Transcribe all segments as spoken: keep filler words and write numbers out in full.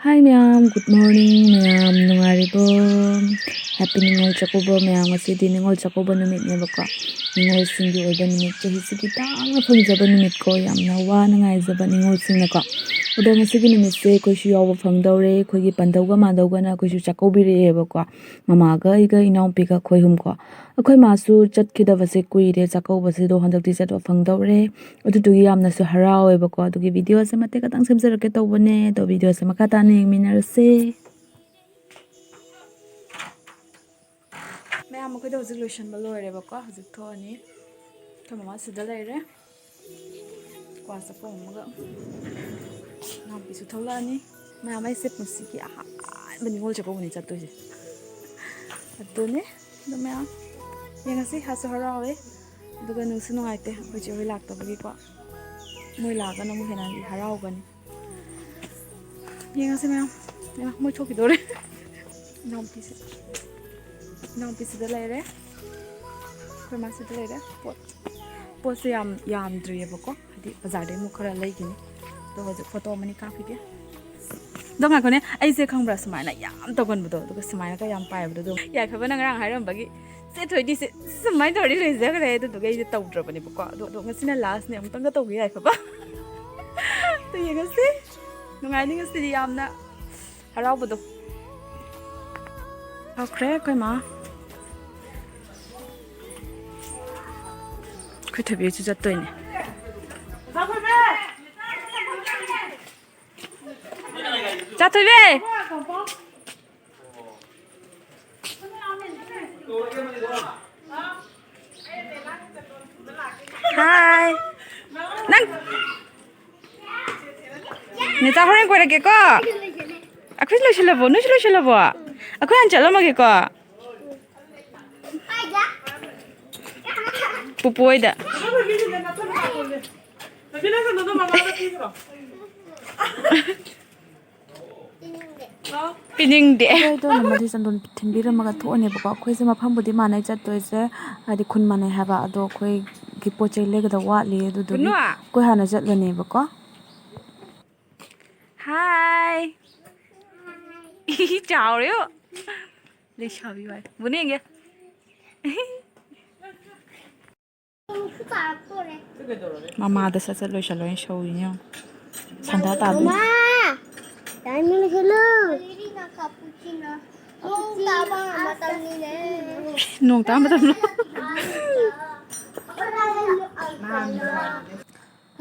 Hi ꯃꯌꯥꯝ, good morning ꯃꯌꯥꯝ, ꯅꯨꯡꯉꯥꯏꯔꯤꯕꯣ? Happy ꯅꯤꯉꯣꯜ ꯆꯥꯛꯀꯧꯕ ꯃꯌꯥꯝ꯫ ꯉꯁꯤꯗꯤ ꯅꯤꯉꯣꯜ ꯆꯥꯛꯀꯧꯕ ꯅꯨꯃꯤꯠꯅꯦꯕꯀꯣ꯫ ꯅꯤꯉꯣꯜꯁꯤꯡꯒꯤ ꯑꯣꯏꯕ ꯅꯨꯃꯤꯠ, ꯆꯍꯤꯁꯤꯒꯤ ꯇꯥꯡꯅ ꯐꯪꯖꯕ ꯅꯨꯃꯤꯠꯀꯣ, ꯌꯥꯝꯅ ꯋꯥꯅ ꯉꯥꯏꯖꯕ ꯅꯤꯉꯣꯜꯁꯤꯡꯅꯀꯣ꯫ ꯑꯗꯣ ꯉꯁꯤꯒꯤ ꯅꯨꯃꯤꯠꯁꯦ ꯑꯩꯈꯣꯏꯁꯨ ꯌꯥꯎꯕ ꯐꯪꯗꯧꯔꯦ꯫ ꯑꯩꯈꯣꯏꯒꯤ ꯄꯟꯗꯧꯒ ꯃꯥꯟꯗꯧꯒꯅ ꯑꯩꯈꯣꯏꯁꯨ ꯆꯥꯛꯀꯧꯕꯤꯔꯛꯑꯦꯕꯀꯣ꯫ ꯃꯃꯥꯒ ꯑꯩꯒ ꯏꯅꯥꯎꯄꯤꯒ ꯑꯩꯈꯣꯏ ꯑꯍꯨꯝꯀꯣ꯫ ꯑꯩꯈꯣꯏ ꯃꯥꯁꯨ ꯆꯠꯈꯤꯗꯕꯁꯦ ꯀꯨꯏꯔꯦ ꯆꯥꯛꯀꯧꯕꯁꯤꯗꯣ, ꯍꯟꯗꯛꯇꯤ ꯆꯠꯄ ꯐꯪꯗꯧꯔꯦ꯫ ꯑꯗꯨꯗꯨꯒꯤ ꯌꯥꯝꯅꯁꯨ ꯍꯔꯥꯎꯋꯦꯕꯀꯣ꯫ ꯑꯗꯨꯒꯤ ꯚꯤꯗꯤꯑꯣꯁꯦ ꯃꯇꯦꯛ ꯈꯛꯇꯪ ꯁꯦꯝꯖꯔꯛꯀꯦ ꯇꯧꯕꯅꯦ꯫ ꯑꯗꯣ ꯚꯤꯗꯤꯑꯣꯁꯦ ꯃꯈꯥ ꯇꯥꯅ ꯌꯦꯡꯃꯤꯟꯅꯔꯁꯦ꯫ ꯃꯌꯥꯝ, ꯑꯩꯈꯣꯏꯗ ꯍꯧꯖꯤꯛ ꯂꯣꯏꯁꯟꯕ ꯂꯣꯏꯔꯦꯕꯀꯣ꯫ ꯍꯧꯖꯤꯛ ꯊꯣꯛꯑꯅꯤ꯫ ꯑꯩꯈꯣꯏ ꯃꯃꯥ ꯁꯤꯗ ꯂꯩꯔꯦ꯫ ꯀ꯭ꯋꯥ ꯆꯠꯄ ꯑꯃꯒ ꯏꯅꯥꯎꯄꯤꯁꯨ ꯊꯣꯛꯂꯛꯑꯅꯤ꯫ ꯃꯌꯥꯝ, ꯑꯩꯁꯦ ꯄꯨꯟꯁꯤꯒꯤ ꯑꯍꯥꯟꯕ ꯅꯤꯉꯣꯜ ꯆꯥꯛꯀꯧꯕꯅꯤ ꯆꯠꯇꯣꯏꯁꯦ꯫ ꯑꯗꯨꯅꯦ꯫ ꯑꯗꯨ ꯃꯌꯥꯝ ꯌꯦꯡꯉꯁꯤ꯫ ꯍꯔꯥꯎꯁꯨ ꯍꯔꯥꯎꯋꯦ, ꯑꯗꯨꯒ ꯅꯨꯡꯁꯨ ꯅꯨꯡꯉꯥꯏꯇꯦ ꯑꯩꯈꯣꯏ ꯆꯦ ꯍꯣꯏ ꯂꯥꯛꯇꯕꯒꯤꯀꯣ꯫ ꯃꯣꯏ ꯂꯥꯛꯑꯒꯅ ꯑꯃꯨꯛ ꯍꯦꯟꯅ ꯍꯔꯥꯎꯒꯅꯤ꯫ ꯌꯦꯡꯉꯁꯤ ꯃꯌꯥꯝ꯫ ꯃꯌꯥꯝ, ꯃꯣꯏ ꯊꯣꯛꯈꯤꯗꯣꯔꯦ꯫ ꯏꯅꯥꯎꯄꯤꯁꯦ, ꯏꯅꯥꯎꯄꯤꯁꯤꯗ ꯂꯩꯔꯦ꯫ ꯑꯩꯈꯣꯏ ꯃꯥꯁꯤꯗ ꯂꯩꯔꯦ꯫ ꯄꯣꯠ, ꯄꯣꯠꯁꯦ ꯌꯥꯝ ꯌꯥꯝꯗ꯭ꯔꯤꯑꯕꯀꯣ, ꯍꯥꯏꯗꯤ ꯕꯖꯥꯔꯗꯩ ꯑꯃꯨꯛ ꯈꯔ ꯂꯩꯈꯤꯅꯤ꯫ ꯑꯗꯣ ꯍꯧꯖꯤꯛ ꯐꯣꯇꯣ ꯑꯃꯅꯤ ꯀꯥꯞꯈꯤꯒꯦ꯫ ꯑꯗꯣ ꯉꯥꯏꯈꯣꯅꯦ, ꯑꯩꯁꯦ ꯈꯪꯕ꯭ꯔꯥ, ꯁꯨꯃꯥꯏꯅ ꯌꯥꯝ ꯇꯧꯒꯟꯕꯗꯣ, ꯑꯗꯨꯒ ꯁꯨꯃꯥꯏꯅꯒ ꯌꯥꯝ ꯄꯥꯏꯕꯗꯣ, ꯑꯗꯨꯝ ꯌꯥꯏꯐꯕꯅ ꯉꯔꯥꯡ ꯍꯥꯏꯔꯝꯕꯒꯤ, "ꯁꯦ ꯊꯣꯏꯗꯤ ꯁꯦ ꯁꯨꯃꯥꯏꯅ ꯇꯧꯔꯗꯤ ꯂꯣꯏꯖꯈ꯭ꯔꯦ", ꯑꯗꯨꯗꯨꯒ ꯑꯩꯁꯦ ꯇꯧꯗ꯭ꯔꯕꯅꯦꯕꯀꯣ꯫ ꯑꯗꯣ, ꯑꯗꯣ ꯉꯁꯤꯅ ꯂꯥꯁꯅꯦ, ꯑꯃꯨꯛꯇꯪꯒ ꯇꯧꯒꯦ ꯌꯥꯏꯐꯕ꯫ ꯑꯗꯨ ꯌꯦꯡꯉꯁꯤ꯫ ꯅꯨꯡꯉꯥꯏꯅꯤ ꯉꯁꯤꯗꯤ ꯌꯥꯝꯅ꯫ ꯍꯔꯥꯎꯕꯗꯣ꯫ ꯍꯧꯈ꯭ꯔꯦ ꯑꯩꯈꯣꯏ ꯃꯥ꯫ ꯑꯩꯈꯣꯏ ꯊꯣꯏꯕꯤꯁꯨ ꯆꯠꯇꯣꯏꯅꯦ꯫ ꯆꯥꯊꯣꯏꯕꯤ! ꯍꯥꯏ꯫ ꯅꯪ ꯅꯦꯆꯥ, ꯍꯣꯔꯦꯟ ꯀꯣꯏꯔꯛꯀꯦꯀꯣ꯫ ꯑꯩꯈꯣꯏꯁꯨ ꯂꯣꯏꯁꯤꯜꯂꯕꯣ? ꯅꯣꯏꯁꯨ ꯂꯣꯏꯁꯤꯜꯂꯕꯣ? ꯑꯩꯈꯣꯏ ꯍꯥꯟꯅ ꯆꯠꯂꯝꯃꯒꯦꯀꯣ꯫ ꯄꯨꯄꯨ ꯍꯣꯏꯗ꯫ ꯄꯤꯅꯤꯡꯗꯦ꯫ ꯑꯩꯈꯣꯏꯗꯣ ꯅꯣꯡꯃꯗꯤ ꯆꯟꯗꯣꯟ ꯊꯤꯟꯕꯤꯔꯝꯃꯒ ꯊꯣꯛꯑꯅꯦꯕꯀꯣ꯫ ꯑꯩꯈꯣꯏꯁꯦ ꯃꯐꯝꯕꯨꯗꯤ ꯃꯥꯟꯅꯩ ꯆꯠꯇꯣꯏꯁꯦ, ꯍꯥꯏꯗꯤ ꯈꯨꯟ ꯃꯥꯟꯅꯩ ꯍꯥꯏꯕ, ꯑꯗꯣ ꯑꯩꯈꯣꯏꯒꯤ ꯄꯣꯠ ꯆꯩ ꯂꯩꯒꯗꯕ ꯋꯥꯠꯂꯤ, ꯑꯗꯨꯗꯨꯒꯤ ꯕꯨꯅꯣ! ꯑꯩꯈꯣꯏ ꯍꯥꯟꯅ ꯆꯠꯂꯅꯦꯕꯀꯣ꯫ ꯍꯥꯏ꯫ ꯆꯥꯎꯔꯦ꯫ ꯂꯩꯁꯥꯕꯤ ꯋꯥꯏ꯫ ꯕꯨꯅꯦ ꯌꯦꯡꯒꯦ꯫ ꯃꯃꯥꯗ ꯁꯠ ꯁꯠ ꯂꯣꯏꯁꯜꯂꯣ, ꯑꯩꯅ ꯁꯧꯔꯤꯅꯦ ꯌꯦꯡꯉꯣ꯫ ꯁꯟꯗꯥ ꯇꯥꯗꯣꯏꯅꯦ꯫ ꯃꯃꯥ! ꯇꯥꯏꯃꯤꯡ ꯁꯤꯜꯂꯨ꯫ ꯅꯣꯡ ꯇꯥꯕ ꯃꯇꯝꯅꯤꯅꯦ꯫ ꯅꯣꯡ ꯇꯥꯕ ꯃꯇꯝꯂꯣ?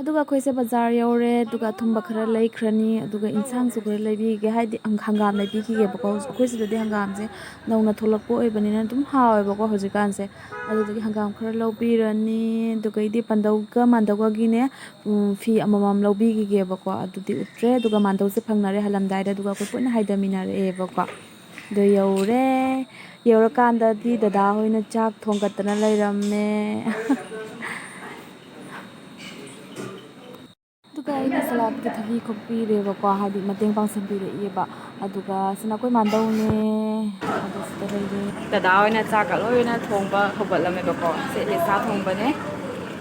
ꯑꯗꯨꯒ ꯑꯩꯈꯣꯏꯁꯦ ꯕꯖꯥꯔ ꯌꯧꯔꯦ, ꯑꯗꯨꯒ ꯑꯊꯨꯝꯕ ꯈꯔ ꯂꯩꯈ꯭ꯔꯅꯤ, ꯑꯗꯨꯒ ꯏꯟꯁꯥꯡꯁꯨ ꯈꯔ ꯂꯩꯕꯤꯒꯦ, ꯍꯥꯏꯗꯤ ꯍꯪ-, ꯍꯪꯒꯥꯝ ꯂꯩꯕꯤꯈꯤꯒꯦꯕꯀꯣ꯫ ꯑꯩꯈꯣꯏ ꯁꯤꯗꯗꯤ ꯍꯪꯒꯥꯝꯁꯦ ꯅꯧꯅ ꯊꯣꯛꯂꯛꯄ ꯑꯣꯏꯕꯅꯤꯅ ꯑꯗꯨꯝ ꯍꯥꯎꯋꯦꯕꯀꯣ ꯍꯧꯖꯤꯛꯀꯥꯟꯁꯦ꯫ ꯑꯗꯨꯗꯨꯒꯤ ꯍꯪꯒꯥꯝ ꯈꯔ ꯂꯧꯕꯤꯔꯅꯤ꯫ ꯑꯗꯨꯒ ꯑꯩꯗꯤ ꯄꯟꯗꯧꯒ ꯃꯥꯟꯗꯧꯒꯒꯤꯅꯦ, ꯎꯝ, ꯐꯤ ꯑꯃꯃꯝ ꯂꯧꯕꯤꯈꯤꯒꯦꯕꯀꯣ꯫ ꯑꯗꯨꯗꯤ ꯎꯠꯇ꯭ꯔꯦ꯫ ꯑꯗꯨꯒ ꯃꯥꯟꯗꯧꯁꯦ ꯐꯪꯅꯔꯦ ꯍꯜꯂꯝꯗꯥꯏꯗ, ꯑꯗꯨꯒ ꯑꯩꯈꯣꯏ ꯄꯨꯟꯅ ꯍꯥꯏꯊꯃꯤꯟꯅꯔꯛꯑꯦꯕꯀꯣ꯫ ꯑꯗꯣ ꯌꯧꯔꯦ꯫ ꯌꯧꯔꯀꯥꯟꯗꯗꯤ ꯗꯗꯥ ꯍꯣꯏꯅ ꯆꯥꯛ ꯊꯣꯡꯒꯠꯇꯅ ꯂꯩꯔꯝꯃꯦ꯫ ꯑꯗꯨꯒ ꯑꯩꯅ ꯁꯂꯥꯠꯀꯤ ꯊꯕꯤ ꯈꯣꯛꯄꯤꯔꯦꯕꯀꯣ, ꯍꯥꯏꯗꯤ ꯃꯇꯦꯡ ꯄꯥꯡꯁꯤꯟꯕꯤꯔꯛꯑꯦꯕ꯫ ꯑꯗꯨꯒ ꯁꯤꯅ ꯑꯩꯈꯣꯏ ꯃꯥꯟꯗꯧꯅꯦ꯫ ꯑꯗꯣ ꯁꯤꯗ ꯂꯩꯔꯦ꯫ ꯗꯗꯥ ꯍꯣꯏꯅ ꯆꯥꯛꯀ ꯂꯣꯏꯅ ꯊꯣꯡꯕ ꯍꯧꯒꯠꯂꯝꯃꯦꯕꯀꯣ꯫ ꯁꯤ ꯂꯤꯁꯥ ꯊꯣꯡꯕꯅꯦ꯫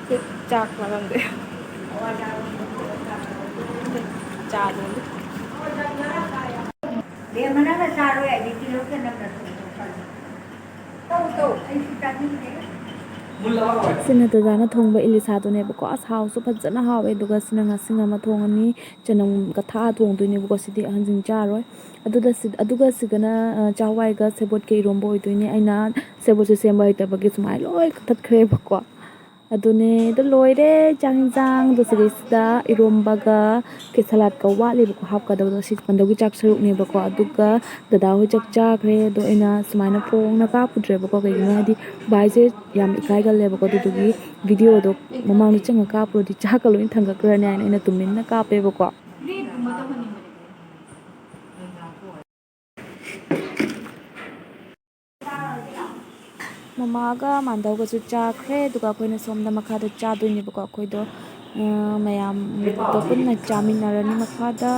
ꯁꯤ ꯆꯥꯛ ꯂꯥꯝꯃꯝꯗꯦ꯫ ꯆꯥ ꯂꯣꯜꯂꯤ꯫ ꯕꯦꯝꯃ, ꯅꯪꯅ ꯆꯥꯔꯣꯏ ꯍꯥꯏꯗꯤ ꯇꯤꯜꯍꯧ ꯆꯅꯝꯅ ꯊꯣꯡꯗꯣꯛꯈ꯭ꯔꯣ꯫ ꯇꯧ, ꯇꯧ, ꯑꯩꯁꯨ ꯆꯥꯅꯤꯡꯗꯦ꯫ ꯁꯤꯅ ꯗꯗꯥꯅ ꯊꯣꯡꯕ ꯏꯂꯤꯁꯥꯗꯨꯅꯦꯕꯀꯣ꯫ ꯑꯁ, ꯍꯥꯎꯁꯨ ꯐꯖꯅ ꯍꯥꯎꯋꯦ꯫ ꯑꯗꯨꯒ ꯁꯤꯅ ꯉꯥꯁꯤꯡ ꯑꯃ ꯊꯣꯡꯉꯅꯤ, ꯆꯅꯝꯒ ꯊꯥꯛꯑ ꯊꯣꯡꯗꯣꯏꯅꯦꯕꯀꯣ꯫ ꯁꯤꯗꯤ ꯑꯍꯟꯁꯤꯡ ꯆꯥꯔꯣꯏ꯫ ꯑꯗꯨꯗ ꯁꯤ-, ꯑꯗꯨꯒ ꯁꯤꯗꯅ, ꯑ, ꯆꯍꯋꯥꯏꯒ ꯁꯦꯕꯣꯠꯀ ꯏꯔꯣꯝꯕ ꯑꯣꯏꯗꯣꯏꯅꯦ꯫ ꯑꯩꯅ ꯁꯦꯕꯣꯠꯁꯦ ꯁꯦꯝꯕ ꯍꯩꯇꯕꯒꯤ ꯁꯨꯃꯥꯏꯅ ꯂꯣꯏ ꯀꯛꯊꯠꯈ꯭ꯔꯦꯕꯀꯣ꯫ ꯑꯗꯨꯅꯦ, ꯑꯗꯨ ꯂꯣꯏꯔꯦ ꯆꯥꯛ ꯌꯦꯟꯁꯥꯡꯗꯣ꯫ ꯁꯤꯗꯩꯁꯤꯗ ꯏꯔꯣꯝꯕꯒ ꯀꯦ ꯁꯂꯥꯠꯀ ꯋꯥꯠꯂꯤꯕꯀꯣ ꯍꯥꯞꯀꯗꯕꯗꯣ꯫ ꯁꯤ ꯄꯟꯗꯧꯒꯤ ꯆꯥꯛ ꯁꯔꯨꯛꯅꯦꯕꯀꯣ꯫ ꯑꯗꯨꯒ ꯗꯗꯥ ꯍꯣꯏ ꯆꯥꯛ ꯆꯥꯈ꯭ꯔꯦ꯫ ꯑꯗꯣ ꯑꯩꯅ ꯁꯨꯃꯥꯏꯅ ꯐꯣꯡꯅ ꯀꯥꯞꯄꯨꯗ꯭ꯔꯦꯕꯀꯣ꯫ ꯀꯩꯒꯤꯅꯣ ꯍꯥꯏꯗꯤ ꯚꯥꯏꯁꯦ ꯌꯥꯝ ꯏꯀꯥꯏꯒꯜꯂꯦꯕꯀꯣ꯫ ꯑꯗꯨꯗꯨꯒꯤ ꯚꯤꯗꯤꯑꯣꯗꯣ ꯃꯃꯥꯡꯗ ꯆꯪꯉ ꯀꯥꯞꯄꯨꯔꯗꯤ ꯆꯥꯛꯀ ꯂꯣꯏꯅ ꯊꯥꯡꯒꯠꯈ꯭ꯔꯅꯤ ꯍꯥꯏꯅ ꯑꯩꯅ ꯇꯨꯃꯤꯟꯅ ꯀꯥꯞꯄꯦꯕꯀꯣ꯫ ꯃꯃꯥꯒ ꯃꯥꯟꯗꯧꯒꯁꯨ ꯆꯥꯈ꯭ꯔꯦ꯫ ꯑꯗꯨꯒ ꯑꯩꯈꯣꯏꯅ ꯁꯣꯝꯗ ꯃꯈꯥꯗ ꯆꯥꯗꯣꯏꯅꯦꯕꯀꯣ꯫ ꯑꯩꯈꯣꯏꯗꯣ, ꯑ, ꯃꯌꯥꯝꯗꯣ ꯄꯨꯟꯅ ꯆꯥꯃꯤꯟꯅꯔꯅꯤ ꯃꯈꯥꯗ꯫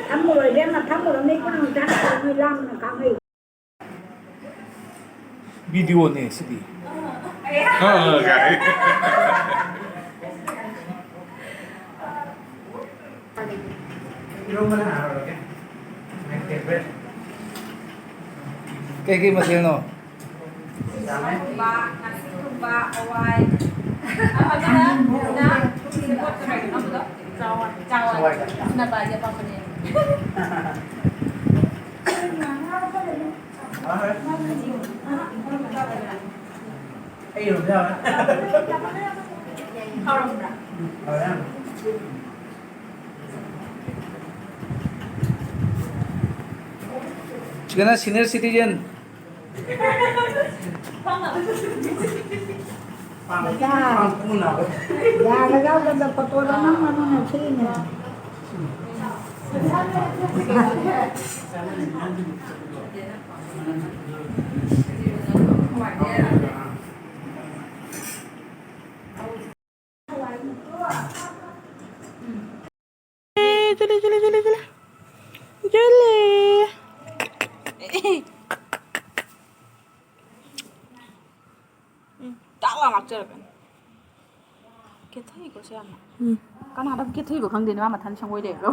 ꯐꯝꯃꯨꯔꯣ ꯏꯕꯦꯝꯃ, ꯐꯝꯃꯨꯔꯣ, ꯃꯤ ꯄꯨꯝꯅꯃꯛ ꯆꯥꯅꯕ ꯅꯣꯏ ꯂꯥꯡꯗꯅ ꯀꯥꯡꯍꯩ꯫ ꯚꯤꯗꯤꯑꯣꯅꯦ ꯁꯤꯗꯤ꯫ ꯑ, ꯀꯥꯏ꯫ ꯀꯩꯀꯩ ꯃꯊꯦꯜꯅꯣ? ꯁꯥꯒꯨꯝꯕ, ꯉꯥꯆꯤꯛꯀꯨꯝꯕ, ꯍꯋꯥꯏ꯫ ꯑꯃꯅ ꯁꯦꯕꯣꯠꯀ ꯀꯩꯅꯣ ꯑꯃꯗꯣ? ꯆꯥꯋꯥꯏ꯫ ꯆꯥꯋꯥꯏ꯫ ꯆꯥꯋꯥꯏ꯫ ꯑꯁꯤꯅ ꯕꯥꯏꯒꯤ ꯑꯄꯥꯝꯕꯅꯦ꯫ ꯑꯩ ꯌꯦꯔꯨꯝ ꯌꯥꯎꯔꯦ꯫ ꯍꯥꯎꯔꯝꯕ꯭ꯔꯥ? ꯍꯥꯎꯔꯦ ꯌꯥꯝꯅ꯫ ꯁꯤꯗꯅ senior citizen꯫ ꯌꯥꯒ ꯌꯥꯎꯗꯅ ꯐꯣꯇꯣꯗ ꯅꯝꯃꯅꯨꯅꯦ ꯁꯤꯅꯦ꯫ ꯆꯠꯂꯦ, ꯆꯠꯂꯦ, ꯆꯠꯂꯦ, ꯆꯠꯂꯦ꯫ ꯆꯠꯂꯦ꯫ ꯎꯝ, ꯇꯥꯛ ꯂꯥꯎ ꯉꯥꯛꯆꯔꯛꯀꯅꯤ꯫ ꯀꯦꯊꯩꯀꯣ ꯁꯤ ꯌꯥꯝꯅ꯫ ꯎꯝ꯫ ꯀꯅꯥꯗꯕꯨ ꯀꯦꯊꯩꯕ ꯈꯪꯗꯦꯅꯦ, ꯃꯥ ꯃꯊꯟ ꯁꯪꯒꯣꯏ ꯂꯩꯔꯒ꯫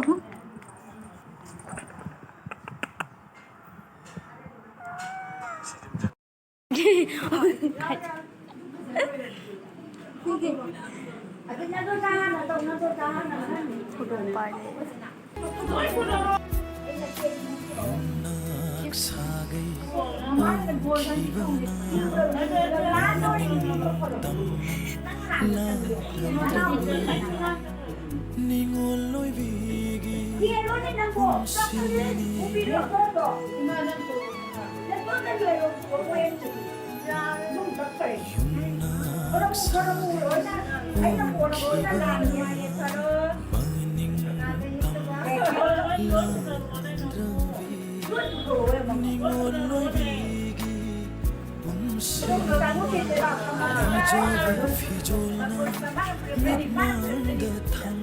ꯅꯤꯉꯣꯜ ꯑꯣꯏꯕꯤꯒꯤ ꯄꯨꯟꯁꯤꯅꯤ꯫ ꯌꯨꯝꯅꯥꯛ ꯁꯥꯒꯩ ꯑꯣꯟꯈꯤꯕꯅ ꯃꯪ ꯅꯤꯡꯇꯝ ꯂꯥꯛꯇ꯭ꯔꯕꯤ꯫ ꯅꯤꯉꯣꯜ ꯑꯣꯏꯕꯤꯒꯤ ꯄꯨꯟꯁꯤ ꯐꯖꯕ ꯐꯤꯖꯣꯜꯅ ꯃꯤꯠꯃꯥꯡꯗ ꯊꯝ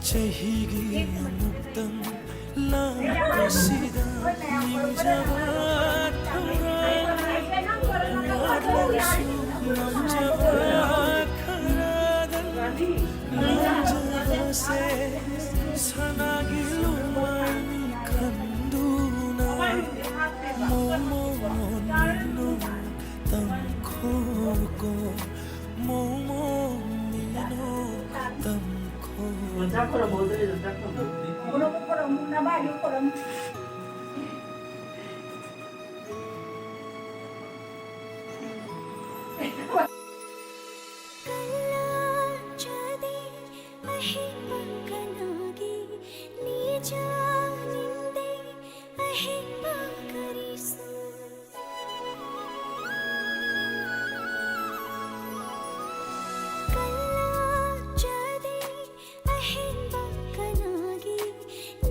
ꯆꯍꯤꯒꯤ ꯑꯃꯨꯛꯇꯪ ꯂꯥꯛꯄꯁꯤꯗ ꯅꯤꯡꯖꯕ ꯊꯧꯔꯥꯡ ꯋꯥꯠꯂꯕꯁꯨ ꯀꯜꯂꯥꯆꯗꯦ ꯑꯍꯦꯟꯕ ꯀꯅꯥꯒꯤ ꯅꯤꯖꯥꯅꯤꯡꯗꯦ ꯑꯍꯦꯟꯕ ꯀꯔꯤꯁꯨ꯫ ꯀꯜꯂꯥꯆꯗꯦ ꯑꯍꯦꯟꯕ ꯀꯅꯥꯒꯤ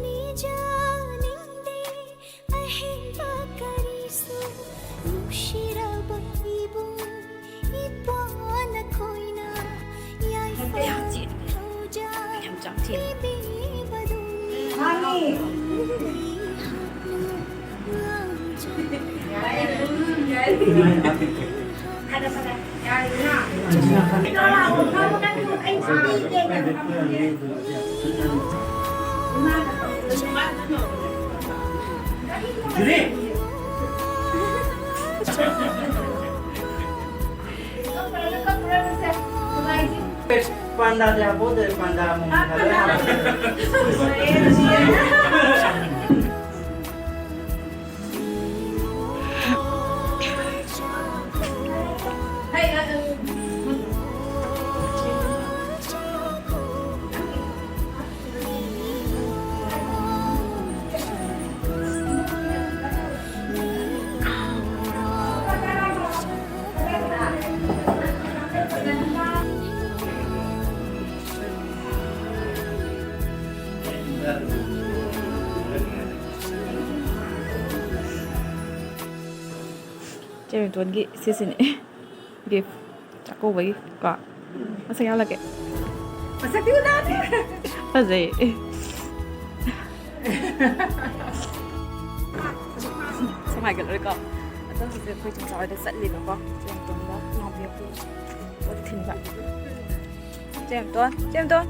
ꯅꯤꯖꯥꯅꯤꯡꯗꯦ ꯑꯍꯦꯟꯕ ꯀꯔꯤꯁꯨ꯫ ꯅꯨꯡꯁꯤꯔꯕ ꯏꯕꯨꯡ ꯏꯄ꯭ꯋꯥ ꯅꯈꯣꯏꯅ ꯌꯥꯏꯐ ꯊꯧꯖꯥꯜ ꯄꯤꯕꯤꯕꯗꯨꯅꯤ꯫ ꯄꯥꯟꯗꯥꯗꯤ ꯍꯥꯞꯄꯛꯑꯣ, ꯄꯥꯟꯗꯥ ꯑꯃꯨꯛ ꯍꯥꯞꯄꯛꯑꯣ꯫ ꯆꯦ ꯔꯦꯟꯇꯣꯟꯒꯤ ꯁꯤꯁꯤꯅꯦ꯫ ꯒꯤꯐ ꯆꯥꯛꯀꯧꯕꯒꯤ ꯀꯣ꯫ ꯃꯁꯛ ꯌꯥꯎꯍꯜꯂꯛꯀꯦ꯫ ꯃꯁꯛꯇꯤ ꯎꯅꯗ꯭ꯔꯤ꯫ ꯐꯖꯩ꯫ ꯁꯨꯝ ꯍꯥꯏꯒꯠꯂꯨꯔꯦꯀꯣ꯫ ꯑꯗꯣ ꯍꯧꯖꯤꯛ ꯑꯩꯈꯣꯏ ꯆꯤꯡꯆꯥ ꯍꯣꯏꯗ ꯆꯠꯂꯤꯕꯀꯣ꯫ ꯆꯦ ꯔꯦꯟꯇꯣꯟꯒ ꯏꯅꯥꯎꯄꯤ ꯑꯩꯈꯣꯏ ꯄꯣꯠ ꯊꯤꯟꯕ꯫ ꯆꯦꯝꯇꯣꯟ, ꯆꯦꯝꯇꯣꯟ꯫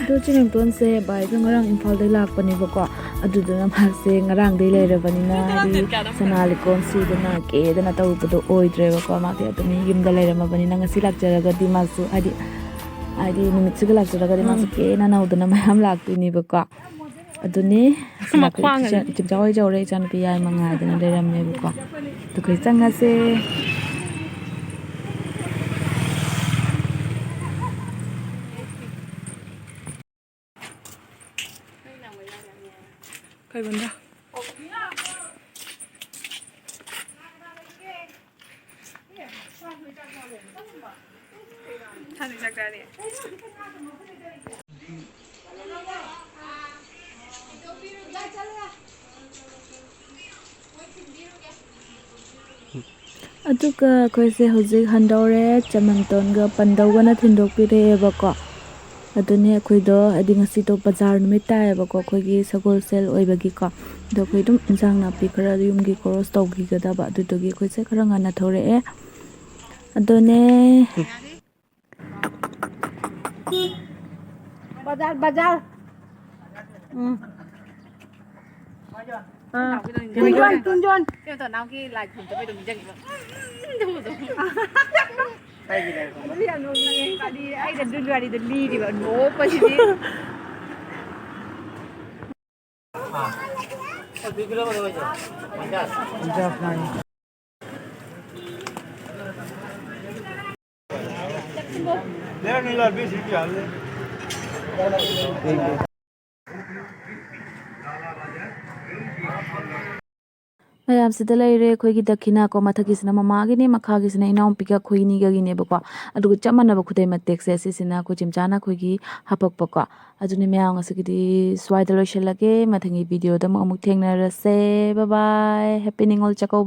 ꯑꯗꯣ ꯆꯦꯝꯇꯣꯟꯁꯦ ꯚꯥꯏꯗꯣ ꯉꯔꯥꯡ ꯏꯝꯐꯥꯜꯗꯩ ꯂꯥꯛꯄꯅꯦꯕꯀꯣ꯫ ꯑꯗꯨꯗꯨꯅ ꯃꯥꯁꯦ ꯉꯔꯥꯡꯗꯩ ꯂꯩꯔꯕꯅꯤꯅ ꯍꯥꯏꯗꯤ ꯁꯅꯥ ꯂꯤꯛꯀꯣꯟ ꯁꯤꯗꯅ ꯀꯦꯗꯅ ꯇꯧꯕꯗꯣ ꯑꯣꯏꯗ꯭ꯔꯦꯕꯀꯣ꯫ ꯃꯥꯗꯤ ꯑꯗꯨꯝ ꯌꯨꯝꯗ ꯂꯩꯔꯝꯃꯕꯅꯤꯅ ꯉꯁꯤ ꯂꯥꯛꯆꯔꯒꯗꯤ ꯃꯥꯁꯨ ꯍꯥꯏꯗꯤ ꯍꯥꯏꯗꯤ ꯅꯨꯃꯤꯠꯁꯤꯒ ꯂꯥꯛꯆꯔꯒꯗꯤ ꯃꯥꯁꯨ ꯎꯝ꯫ ꯀꯦꯅ ꯅꯧꯗꯅ ꯃꯌꯥꯝ ꯂꯥꯛꯇꯣꯏꯅꯦꯕꯀꯣ꯫ ꯑꯗꯨꯅꯤ ꯃꯈ꯭ꯋꯥꯡ ꯏꯆꯥ-, ꯏꯆꯤꯟ ꯏꯆꯥ ꯍꯣꯏ ꯌꯧꯔꯦ, ꯏꯆꯥꯅꯨꯄꯤ ꯌꯥꯏꯃ ꯉꯥꯏꯗꯅ ꯂꯩꯔꯝꯃꯦꯕꯀꯣ꯫ ꯑꯗꯨ ꯑꯩꯈꯣꯏ ꯆꯪꯉꯁꯦ꯫ ꯀꯩꯕꯟꯗ꯫ ꯊꯥꯡꯖꯤꯡ ꯆꯥꯛ ꯆꯥꯅꯤ꯫ ꯑꯗꯨꯒ ꯑꯩꯈꯣꯏꯁꯦ ꯍꯧꯖꯤꯛ ꯍꯟꯗꯧꯔꯦ, ꯆꯃꯟꯇꯣꯟꯒ ꯄꯟꯗꯧꯒꯅ ꯊꯤꯟꯗꯣꯛꯄꯤꯔꯛꯑꯦꯕꯀꯣ꯫ ꯑꯗꯨꯅꯦ ꯑꯩꯈꯣꯏꯗꯣ, ꯍꯥꯏꯗꯤ ꯉꯁꯤꯗꯣ ꯕꯖꯥꯔ ꯅꯨꯃꯤꯠ ꯇꯥꯏꯌꯦꯕꯀꯣ, ꯑꯩꯈꯣꯏꯒꯤ ꯁꯒꯣꯜꯁꯦꯜ ꯑꯣꯏꯕꯒꯤꯀꯣ꯫ ꯑꯗꯣ ꯑꯩꯈꯣꯏ ꯑꯗꯨꯝ ꯏꯟꯁꯥꯡ ꯅꯥꯄꯤ ꯈꯔ ꯌꯨꯝꯒꯤ ꯈꯣꯔꯣꯁ ꯇꯧꯈꯤꯒꯗꯕ, ꯑꯗꯨꯗꯨꯒꯤ ꯑꯩꯈꯣꯏꯁꯦ ꯈꯔ ꯉꯟꯅ ꯊꯣꯔꯛꯑꯦ꯫ ꯑꯗꯨꯅꯦ꯫ ꯕꯖꯥꯔ, ꯕꯖꯥꯔ꯫ ꯎꯝ꯫ ꯑꯥ꯫ ꯇꯨꯡꯖꯣꯟ, ꯇꯨꯡꯖꯣꯟ꯫ ꯀꯩꯅꯣ ꯇꯧ, ꯅꯍꯥꯟꯃꯨꯛꯀꯤ ꯂꯥꯏ ꯈꯨꯔꯨꯝ ꯆꯠꯄꯩꯗꯣ ꯅꯤꯡꯁꯤꯡꯉꯤꯕ꯫ ꯎꯝ, ꯇꯧꯕꯗꯣ꯫ ꯑꯗꯨ ꯌꯥꯝ ꯅꯣꯛꯅꯤꯡꯉꯦ꯫ ꯃꯥꯗꯤ ꯑꯩꯅ ꯑꯗꯨꯒꯤ ꯋꯥꯔꯤꯗꯣ ꯂꯤꯔꯤꯕ, ꯅꯣꯛꯄꯁꯤꯗꯤ꯫ ꯃꯌꯥꯝꯁꯤꯗ ꯂꯩꯔꯦ ꯑꯩꯈꯣꯏꯒꯤ ꯗꯈꯤꯅꯥ ꯀꯣ꯫ ꯃꯊꯛꯀꯤꯁꯤꯅ ꯃꯃꯥꯒꯤꯅꯦ, ꯃꯈꯥꯒꯤꯁꯤꯅ ꯏꯅꯥꯎꯄꯤꯒ ꯑꯩꯈꯣꯏ ꯑꯅꯤꯒꯒꯤꯅꯦꯕꯀꯣ꯫ ꯑꯗꯨꯒ ꯆꯞ ꯃꯥꯟꯅꯕ ꯈꯨꯗꯩ ꯃꯇꯦꯛꯁꯦ ꯁꯤꯁꯤꯅ ꯑꯩꯈꯣꯏ ꯆꯦꯝꯆꯥꯅ ꯑꯩꯈꯣꯏꯒꯤ ꯍꯥꯄꯛꯄꯀꯣ꯫ ꯑꯗꯨꯅꯤ ꯃꯌꯥꯝ, ꯉꯁꯤꯒꯤꯗꯤ ꯁ꯭ꯋꯥꯏꯗ ꯂꯣꯏꯁꯤꯜꯂꯒꯦ꯫ ꯃꯊꯪꯒꯤ ꯚꯤꯗꯤꯑꯣꯗ ꯑꯃꯨꯛ, ꯑꯃꯨꯛ ꯊꯦꯡꯅꯔꯁꯦ꯫ Bye bye꯫ Happy Ningol Chakkouba.